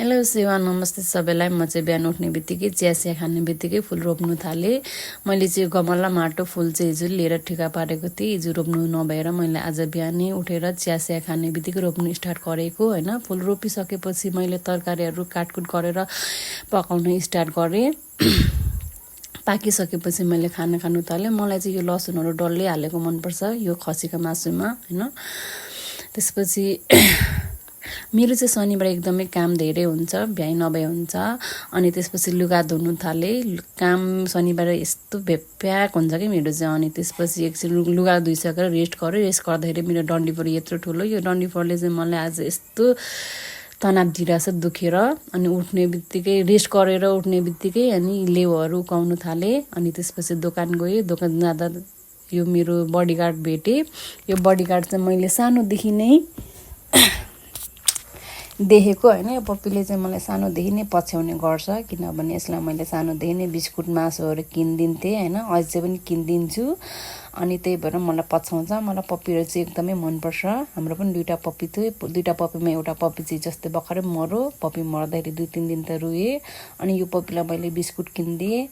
Hello Shiva, नमस्ते सबैलाई। म चाहिँ बिहान उठ्ने बित्तिकै चिया खाने बित्तिकै फुल रोप्नु थालेँ। मैले चाहिँ गमला माटो फुल चाहिँ हिजो लिएर ठिका पारेको थिएँ। हिजो रोप्नु नभएर मैले आज बिहानै उठेर चिया खाने बित्तिकै रोप्नु स्टार्ट गरेको होइन। फुल रोपिसकेपछि मैले तरकारीहरू काटकुट गरेर पकाउन स्टार्ट गरेँ। पाकिसकेपछि मैले खाना खानु थालेँ। मलाई चाहिँ यो लसुनहरू डल्लै हालेको मनपर्छ यो खसीको मासुमा होइन। त्यसपछि मेरो चाहिँ शनिबार एकदमै काम धेरै हुन्छ, भ्याइ नभए हुन्छ। अनि त्यसपछि लुगा धुनु थालेँ। काम शनिबार यस्तो भ्याप्याक हुन्छ कि मेरो चाहिँ। अनि त्यसपछि एकछिन लुगा धुइसकेर रेस्ट गरेँ। रेस्ट गर्दाखेरि मेरो डन्डीफोर यत्रो ठुलो, यो डन्डीफोरले चाहिँ मलाई आज यस्तो तनाव दिइरहेछ दुखेर। अनि उठ्ने बित्तिकै रेस्ट गरेर उठ्ने बित्तिकै अनि लेउहरू उकाउनु थालेँ। अनि त्यसपछि दोकान गएँ। दोकान जाँदा यो मेरो बडीगार्ड भेटेँ। यो बडीगार्ड चाहिँ मैले सानोदेखि नै देखेको होइन। यो पप्पीले चाहिँ मलाई सानोदेखि नै पछ्याउने गर्छ, किनभने यसलाई मैले सानोदेखि नै बिस्कुट मासुहरू किनिदिन्थेँ होइन। अझै पनि किनिदिन्छु। अनि त्यही भएर मलाई पछ्याउँछ। मलाई पप्पीहरू चाहिँ एकदमै मनपर्छ। हाम्रो पनि दुईवटा पप्पी थियो। दुईवटा पप्पीमा एउटा पप्पी चाहिँ जस्तै भर्खरै मऱ्यो। पप्पी मर्दाखेरि 2-3 दिन त रोएँ। अनि यो पप्पीलाई मैले बिस्कुट किनिदिएँ।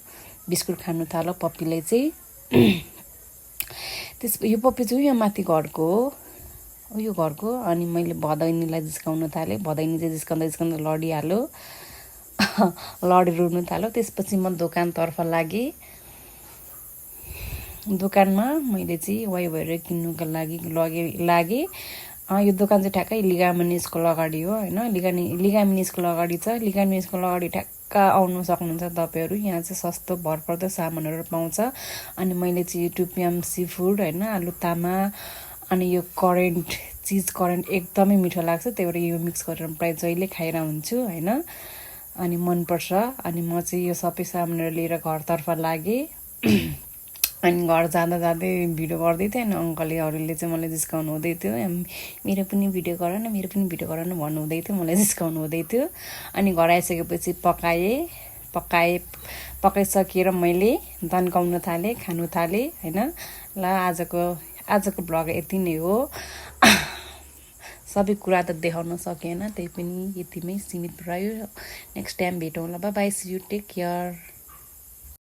बिस्कुट खानु थाल्यो पप्पीले चाहिँ। यो पप्पी चाहिँ यहाँ माथि घरको हो, उयो घरको। अनि मैले भदैनीलाई जिस्काउन थालेँ। भदैनी चाहिँ जिस्काउँदा लडिहाल्यो। लडी रुनु थाल्यो। त्यसपछि म दोकानतर्फ लागेँ। दोकानमा मैले चाहिँ वाइ भएर किन्नुको लागि लागेँ। यो दोकान चाहिँ ठ्याक्कै लिगामेन स्कुल अगाडि हो होइन। लिगामेन स्कुल अगाडि छ। लिगामेन स्कुल अगाडि ठ्याक्क आउनु सक्नुहुन्छ तपाईँहरू। यहाँ चाहिँ सस्तो भरपर्दो सामानहरू पाउँछ। अनि मैले चाहिँ टुपियाम सी फुड होइन, आलु तामा, अनि यो चिज करेन्ट एकदमै मिठो लाग्छ। त्यही भएर यो मिक्स गरेर प्रायः जहिले खाएर हुन्छु होइन। अनि मनपर्छ। अनि म चाहिँ यो सबै सामानहरू लिएर घरतर्फ लागेँ। अनि घर जाँदै भिडियो गर्दै थिएँ। अनि अङ्कलहरूले चाहिँ मलाई जिस्काउनु हुँदै थियो, मेरो पनि भिडियो गर न, मेरो पनि भिडियो गर न भन्नु हुँदै थियो, मलाई जिस्काउनु हुँदै थियो। अनि घर आइसकेपछि पकाइसकेर मैले तन्काउन थालेँ, खानु थालेँ होइन। ल आजको भ्लग यति नै हो। सबै कुरा त देखाउन सकेन, त्यही पनि यतिमै सीमित रह्यो। नेक्स्ट टाइम भेटौँला। Bye bye, see you, take care.